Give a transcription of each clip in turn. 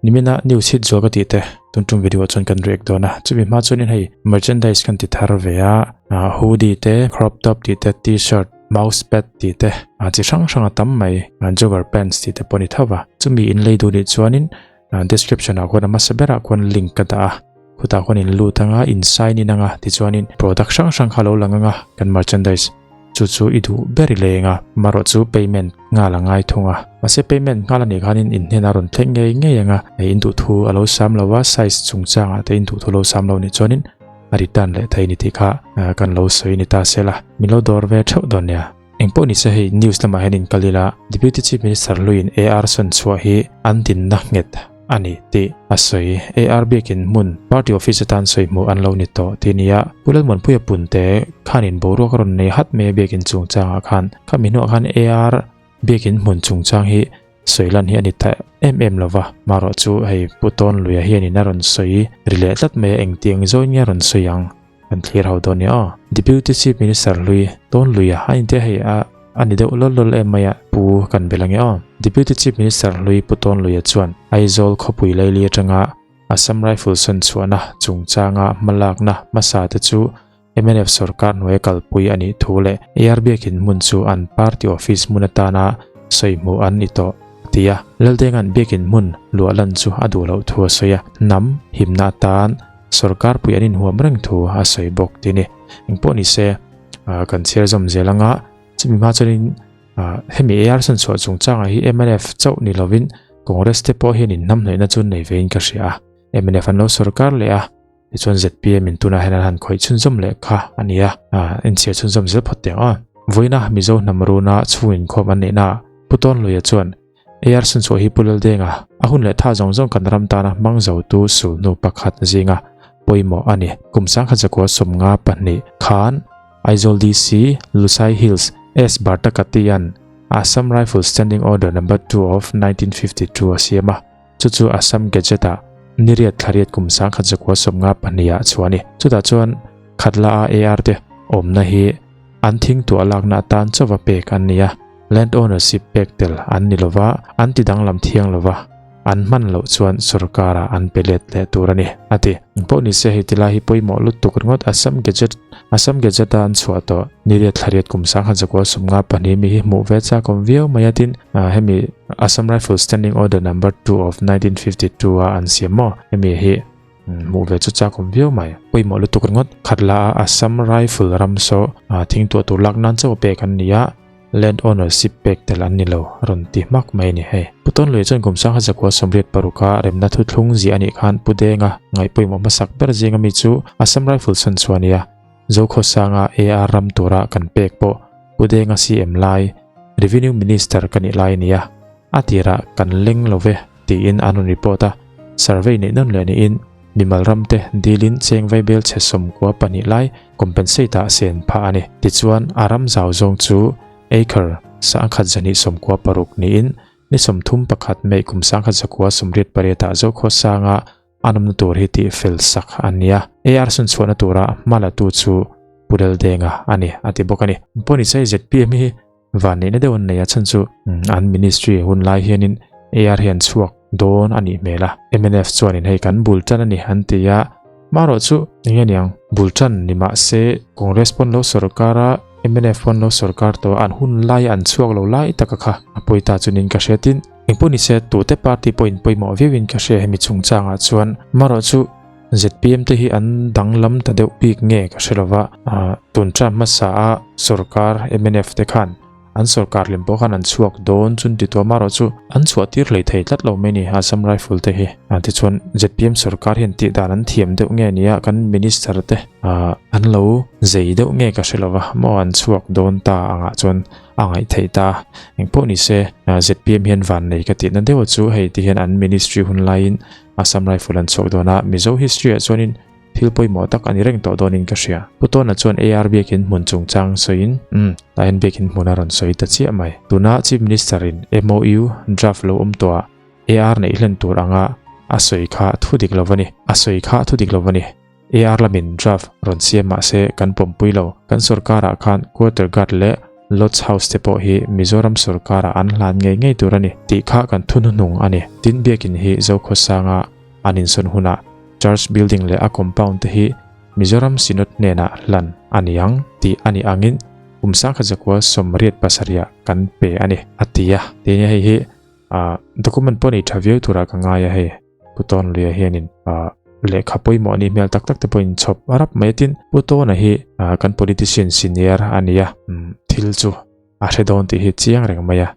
Nimina news hit zual ka tih te tun tum video ah chuan kan react dawn a, chumi hma chuanin hei merchandise kan ti thar ve a, hoodie te, crop top tih te, t-shirt, mouse pad tih te, chi hrang hrang a tam mai, jogger pants tih te pawh a ni tho va. Chumi in lei duh nih chuanin description ah khuan a hmasa berah khuan link ka dah a, khutah khuan in lut anga in sign in anga tichuanin product hrang hrang kha a lo lang anga kan merchandise chu chu i duh ber i leng a, marawh chu payment nghal a ngai thung a, mahse payment nghal a nih khanin in hnenah rawn thleng ngei ngei anga hei in duh thu a lo sam lo a, size chungchangah te in duh thu lo sam lo nih chuanin a return leh thei ni tih kha kan lo sawi ni ta sela, min lo dawr ve theuh dawn nia. Engpawh ni se hei news lamah hian inkal ila Deputy Chief Minister Luiin AR sawn chhuah hi an dinna nghet a ni tih a sawi. AR biakin hmun party office atan sawi hmuh an lo ni tawh tih nia Pu Lalmuanpuia punte khanin boruak a rawn nei hat mai a biakin chungchangah khan khami hnuah khan AR biakin hmun chungchang hi sawi lan hi a ni ta em em lova marawh chu hei Pu Tawnluia hianin a rawn sawi ri leh tlat mai a engtiang zawin nge a rawn sawi ang. Kan thlir ho dawn nia aw. Deputy Chief Minister hlui tawn lui a, a intia hei a a ni deuh lawlh lawlh em mai a, Pu kan bel ange aw. Deputy Chief Minister hlui Pu Tawn Luia chuan Aizawl khawpui laili atanga Assam Rifle sawn chhuahna chungchanga hmalakna hmasa te chu mnf sorkar hnuaia kalpui a nih thu leh AR biakin hmun chu an party office hmun atana sawi hmuh an ni tawh a ti a. Laldenga'n biakin hmun luah lan chu a duh loh thu a sawi a, hnam himna atan Sorkar pui an inhuam reng thu a sawi bawk tih a ni. Engpawh ni se, kan chhiar zawm zel anga chumi hma chuanin hemi AR sawn chhuah chungchangah hi mnf chauh ni lovin Congress te pawh hian inhnamhnaihna chu nei vein ka hria a. Mnf an lo sorkar leh a, tichuan zpm in tunah hian an han khawih chhunzawm leh kha a ni a, inchhiar chhunzawm zel phawt teh ang a. Vawiina Mizo hnam runa chhung inkhawm an neihnaah Pu Tawnluia chuan AR Sunchhuah hi Pu Laldenga, a hun leh tha zawng zawng kan ram tana hmang zotu sulhnu pakhat zinga pawimawh a ni. Kum 1952 khan Aizawl DC, Lusai Hills, S. Bartakatian Assam Rifles Standing Order No. 2 of 1952 a siam a, chu chu Assam Gazette-ah niriat thlariat kum 1952 ah chhuah a ni. Chutah chuan Khatla-a AR te awmna hi an thingtuah lakna atan chauva pek an ni a. Land ownership pek tel an ni lova, an ti danglam thiang lova, an hman loh chuan sorkara an pe let leh tur a ni, a ti. Engpawh ni se hei tilai hi pawimawh lutuk ringawt Assam Gazette Assam Gazette a an chhuah tawh Niriat Thlariat kum 1952 mi hi hmuh ve chak awm viau mai a tin hemi Assam Rifles Standing Order Number 2 of 1952 a an siam maw hemi hi Hmuh ve chu chak awm viau mai. Pawimawh lutuk ringawt. Khatla a Assam Rifle ram saw thing tuah tur lak nan chauh pek an ni a, land ownership pek tel an ni lo a rawn ti hmak mai a ni hei. Pu Tawnluia chuan kum 1986 a remna thuthlung ziah a nih khan Pu Denga ngaih pawimawh hmasak ber zinga mi chu Assam Rifle sawn chhuah a ni a, Zokhawsanga AR ram tura kan pek pawh Pu Denga CM lai, Revenue Minister ka nih lai a ni a, a tirah kan leng lo ve. Tiin an rawn report a, survey neih nawn leh niin mimal ramte dilin cheng vaibel chhe 92 lai compensate ah sen phah a ni. Tichuan a ram zau zawng chu acre 1296 niin ni 31 May kum 1988 ah Zokhawsanga an awmna tur hi tih fel sak an ni a, AR sawn chhuahna tura hma la tu chu Pu Laldenga a ni a ti bawk a ni. Pawhnisai zpm hi Van neihna deuh an nei a chhan chu an ministry hun lai hianin AR hi an chhuak dawn a nih hmel a. Mnf chuanin hei kan bul tan a ni an ti a, marawh chu eng nge niang bul tan ni mah se Congress pawn lo sorkar a, mnf pawn lo sorkar tawh a, an hun lai an chhuak lo lai taka kha a pawi ta chu niin ka hria tin engpawh ni se tute party pawhin pawimawh viauin ka hria hemi chungchangah chuan marawh chu ZPM te hi an danglam ta deuh bik nge ka hre lova, tun term hmasa a sorkar mnf te khan an sorkar lem pawh khan an chhuak dawn chun ti tuam erawh chu an chhuah tir hlei thei tlat lo mai ni Assam Rifle te hi. Tichuan ZPM sorkar hian tih dan an thiam deuh nge nia kan minister te an lo zei deuh nge ka hre lova maw an chhuak dawn ta angah chuan a ngaih theih ta. Engpawh ni se ZPM hian vannei ka tihna deuh chu hei ti hian an ministry hun laiin Assam Rifle an chhuak dawn a, Mizo history ah chuanin thil pawimawh tak a ni reng tawh dawnin ka hria. Pu Tawna chuan AR biakin hmun chungchang sawiin, Umm, tah hian biakin hmun a rawn sawi ta chiah mai. Tuna Chief Minister in MOU draft lo awm tawh ah AR neih hlen tur anga a sawi kha thu dik lo a ni. A sawi kha thu dik lo a ni. AR lamin draft rawn siam mahse kan pawmpui lo. Kan sorkar ah khan quarter guard leh. Lodge House te pawh hi Mizoram sorkarah an hlan ngei ngei tur a ni tih kha kan thu hnuhnung a ni. Tin, biakin hi Zokhawsanga an insawn hunah Church building leh a compound te hi Mizoram Synod hnenah hlan a ni ang tih a nih angin kum sangkhat zakua 87ah kan pe a ni, a ti a. Tin, hei hi document pawh nei tha viau turah ka ngai a hei. Pu Tawnluia hianin lehkha pawimawh a nih hmel tak tak te pawhin chhawp a rap mai a tin Pu Tawna hi kan politician senior a ni a thil chu a hre dawn tih hi chiang reng mai a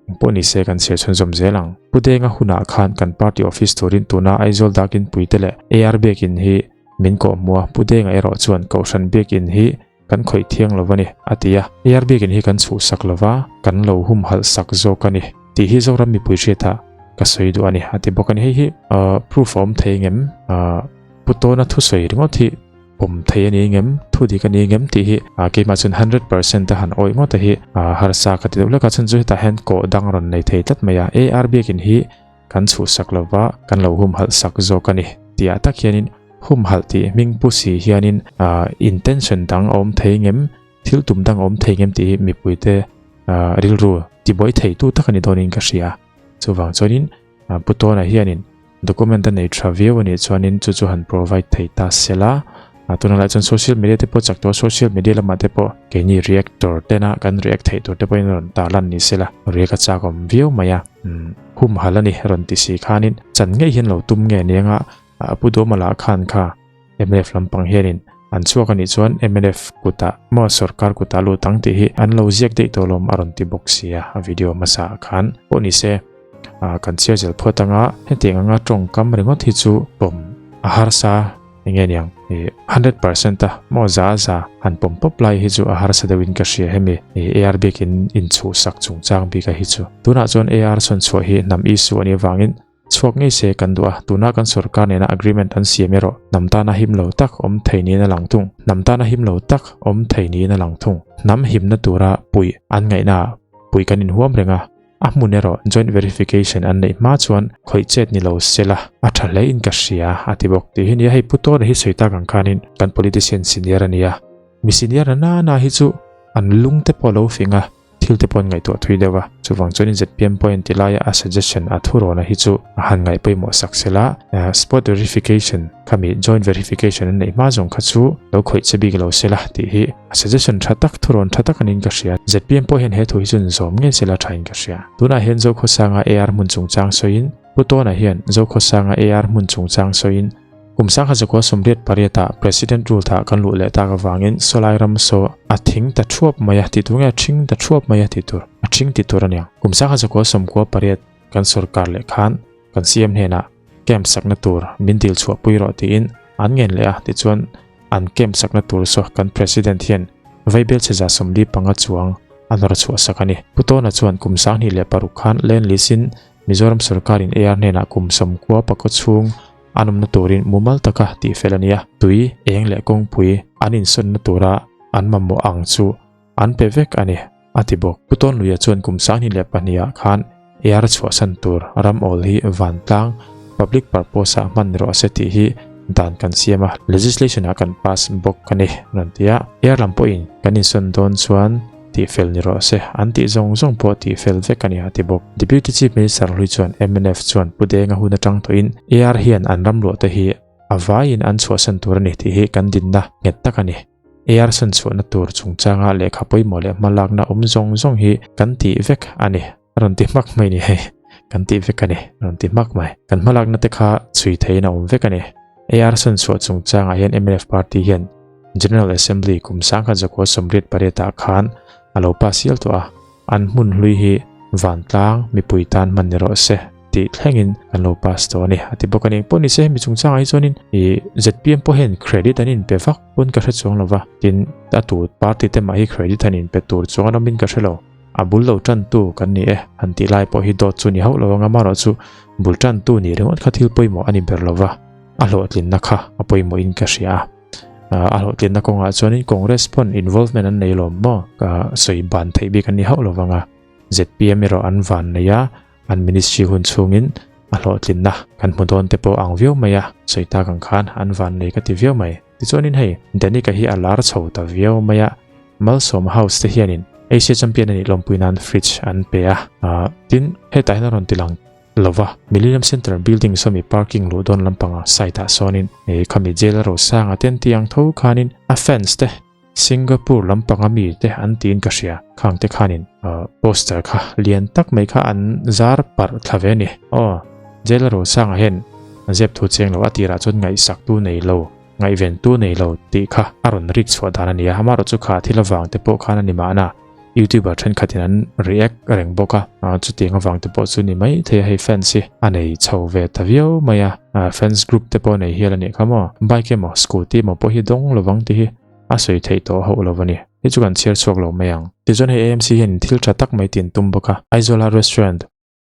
engpawh ni se kan chhiar chhunzawm zel ang. Pu Denga hunah khan kan party office turin tuna Aizawl Dakin puite leh AR biakin hi min kawhhmuh a Pu Denga erawh chuan Kohhran biakin hi Kan khawih thiang lo a ni, a ti a. AR biakin hi kan chhuhsak lo va, kan lo humhalh sak zawk a ni tih hi Zoram mipui hriatah ka sawi duh a ni, a ti bawk a ni. Hei hi proof a awm thei ngem? Pu Tawna thusawi ringawt hi awm thei a ni ngem? Thu dik a ni ngem tih hi keimah chuan 100% a han awih ngawt a hi harsa ka ti deuh hlek a, chhan chu hetah hian kawh dang rawn nei thei tlat mai a. AR biakin hi Kan chhuhsak lo va, kan lo humhalh sak zawk a ni. Tihah tak hianin humhalh tih hming pu si hianin intention dang a awm thei ngem, thil tum dang a awm thei ngem tih hi mipuite rilru tibuai theitu tak a ni dawnin ka hria. Chuvang chuanin Pu Tawna hianin document a nei tha viau a nih chuanin chu chu han provide thei ta sela. Tuna lai chuan social media te pawh chak tawh a, social media lamah te pawh keini reactor tena kan react theih tur te pawhin rawn tarlan ni sela, react a chak awm viau mai a. Humhalh a ni rawn ti si khanin chan ngei hian lo tum nge nia nga Pu Duhmala khan kha mnf lampang hianin an chhuak a nih chuan mnf kutah maw sorkar kutah lut ang tih hi an lo ziak daih tawh lawm a rawn ti bawk sia a video hmasa ah khan pawh ni se kan chhiar zel phawt anga hetiang anga tawngkam ringawt hi chu pawm a harsa Enge niang i 100% a maw za za han pawm pawp lai hi chu a harsa deuh in ka hria hemi i AR bik in inchhuh sak chungchang bik a hi chu. Tunah chuan AR sawn chhuah hi hnam issue a nih avangin chhuak ngei se kan duh a, tuna kan sorkar nena agreement an siam erawh hnam tana him lo tak awm thei niin a lang thung. Hnam tana him lo tak awm thei niin a lang thung. Hnam himna tura puih an ngaihna ah puih kan inhuam reng a. A hmun erawh joint verification an neih hma chuan khawih chet ni lo sela a tha hle in ka hria a ti bawk. Tih hi nia hei Pu Tawna hi sawi tak ang khanin kan politician senior a nia. Mi senior na na na hi chu an lung te pawh a lo fing a, thil te pawh an ngaihtuah thui deuh a. Chuvang chuanin zpm pawh en ti laia a suggestion a thurawna hi chu a han ngaih pawimawh sak sela spot verification khami joint verification an neih hma zawng kha chu lo khawih che bik lo sela tih hi A suggestion tha tak, thurawn tha tak anin ka hria. Zpm pawh hian he thu hi chu zawm ngei sela thain ka hria. Tunah hian Zokhawsanga AR hmun chungchang sawiin, Pu Tawna hian Zokhawsanga AR hmun chungchang sawiin, kum 1988 ah President rule thah kan luh leh tak avangin sawlai ram saw a thing ta thuap mai a tih tur nge a thing ta thuap mai a tih tur, a thing tih tur aniang. Kum 1998 kan sorkar leh khan kan CM hnenah camp sakna tur min dil chhuahpui rawh tiin an ngen leh a, tichuan an camp sakna tur saw kan President hian vaibel chhe 45 chuang a nawr chhuah sak a ni. Pu Tawna chuan kum 2006 khan Land Lease in Mizoram sorkarin AR hnenah kum 90 pakaw chhung an awmna turin mumal taka tihfel a ni a, tui, eng leh kawngpui an insawnna tura an mamawh ang chu an pe vek a ni, a ti bawk. Pu Tawnluia chuan kum 2002 ah khan AR chhuahsan tur ram awl hi vantlang, public purpose, ah hman ni rawh se tih hi dan kan siam a, legislation ah kan pass bawk a ni, rawn ti a. AR lam pawhin kan insawn dawn chuan tihfel ni rawh se, an tih zawng zawng pawh tihfel vek a ni, a ti bawk. Deputy Chief Minister hlui chuan mnf chuan Pu Denga hun atang tawhin AR hian an ram luah te hi a vaiin an chhuahsan tur a ni tih hi kan dinna nghet tak a ni. AR sawn chhuahna tur chungchanga lehkha pawimawh leh hmalakna awm zawng zawng hi kan tih vek a ni. A rawn ti hmak mai ni hei. Kan tih vek a ni. A rawn ti hmak mai. Kan hmalakna te kha chhui theiin a awm vek a ni. AR sawn chhuah chungchangah hian mnf party hian General Assembly kum 1988 ah khan a lo pass hial tawh a. An hmun hlui hi vantlang mipui tan hman ni rawh se tih thlengin kan lo pass tawh a ni. A ti bawk a ni. Engpawh ni se hemi chungchangah hi chuanin ih zpm pawh hian credit an inpe vak pawn ka hre chuang lo va. Tin, a tu party te mah hi credit an inpe tur chuang an awmin ka hre lo. A bul lo tantu kan ni e han tih lai pawh hi dawt chu ni hauh lo anga marawh chu bul tantu nih ringawt kha thil pawimawh a ni ber lo va. A hlawhtlinna kha a pawimawhin ka hria a. A hlawhtlinna kawngah chuanin Congress pawn involvement an nei lawm maw? Ka sawi ban theih bik an ni hauh lo vang a, zpm erawh an van nei a, an ministry hun chhungin a hlawhtlinna kan hmu dawn te pawh ang viau mai a, sawi tak ang khan an van nei ka ti viau mai. Tichuanin hei Danica hi a lar chho ta viau mai a, Malsawm House te hianin. Asia champion a nih lawmpui nan fridge an pe a, tin hetah hian a rawn ti lang lova Millennium Centre building sawmi parking luh dawn lampanga side ah sawnin khami jail a rosanga te an tih ang tho khanin a fans te Singapore lampanga mi te an tiin ka hria khang te khanin poster kha lian tak mai kha an zar parh thla ve a ni. Aw jail a rosanga hian zep thu cheng lo a tirah chuan ngaihsak tu nei lo Ngaihven tu nei lo tih kha a rawn rik chhuah dan a ni a, amaherawh chu kha thil avang te pawh khan a ni mahna YouTuber thenkhatin an react reng bawk a, chutiang avang te pawh chu ni mai thei a hei fans hi a nei chho ve ta viau mai a, fans group te pawh nei hial a nih kha maw, bike emaw scooty emaw pawh hi dawng lovang tih hi a sawi theih tawh hauh lo a ni, hei chu kan chhiar chhuak lo mai ang. Tichuan hei AMC hian thil tha tak mai tin tum bawk a, Aizawla restaurant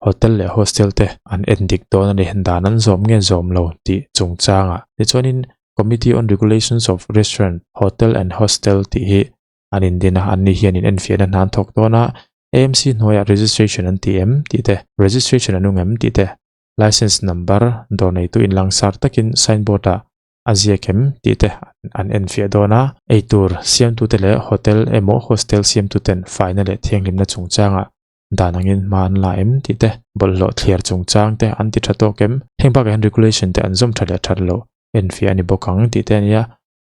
Hotel leh hostel te an en dik dawn a ni, dan an zawm nge zawm lo tih chungchangah. Tichuanin Committee on Regulations of Restaurant, Hotel and Hostel tih hi an indin a, anni hian in enfiahna hna an thawk dawn a, AMC hnuaiah registration an ti em tih te, registration an ung em tih te, license number dawr neitu inlangsar takin signboard ah a ziak em tih te an enfiah dawn a, eitur siamtute leh hotel emaw hostel siamtuten faina leh thianghlimna chungchangah Dan angin hma an la em tih te, bawlhhlawh thliar chungchang te an ti tha tawk em? Heng bakah hian regulation te an zawm tha leh that loh enfiah a ni bawk ang tih te a nia.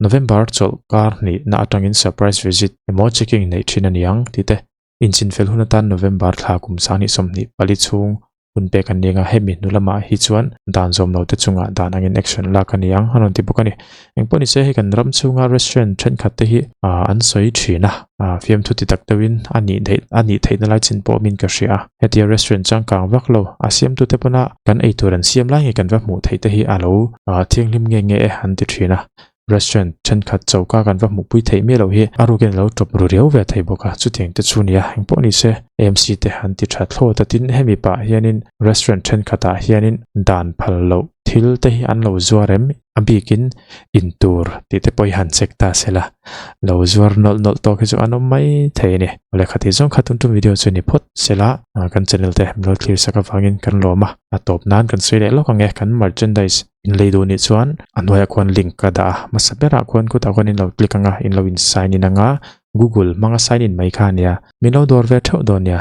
November chawlh kar hnihna atangin surprise visit emaw checking neih thin a ni ang tih te, inchinfel hun atan November thla kum sanghnih 24 chhung hun pek an ni ang a, hemi hnu lamah hi chuan dan zawm lo te chungah dan angin action lak a ni ang a rawn ti bawk a ni. Engpawh ni se hei kan ram chhunga restaurant thenkhat te hi an sawi thin a, fiamthu ti tak deuhin a nih theih a nih theihna lai chin pawh min ka hria a, hetia restaurant changkang vak lo a siamtute pawna kan eitur an siam lai nge kan va hmuh theih te hi a lo thianghlim nge nge e an ti thin a, restaurant thenkhat choka kan va hmuhpui theih miah loh hi a rukin a lo tawp ru riau ve thei bawk a, chutiang te chu nia engpawh ni se AMC te an ti tha thlawt a tin hemi pah hianin restaurant thenkhatah hianin dan phal loh thil te hi an lo zuar em A bikin in tur tih te pawh hi han check ta se la, lo zuar nawlh nawlh tawk hi chu an awm mai thei a ni. Awle khatih zawng kha tum tum video chu ni phawt se la, kan channel te min lo thlir sak avangin kan lawm a, a tawp nan kan sawi leh lawk ang e, kan merchandise in lei duh nih chuan a hnuaiah khuan link ka dah a, hmasa berah khuan khutah khuan in lo click ang a, in lo in sign in ang a, google hmanga sign in mai kha a nia, min lo dawr ve theuh dawn nia.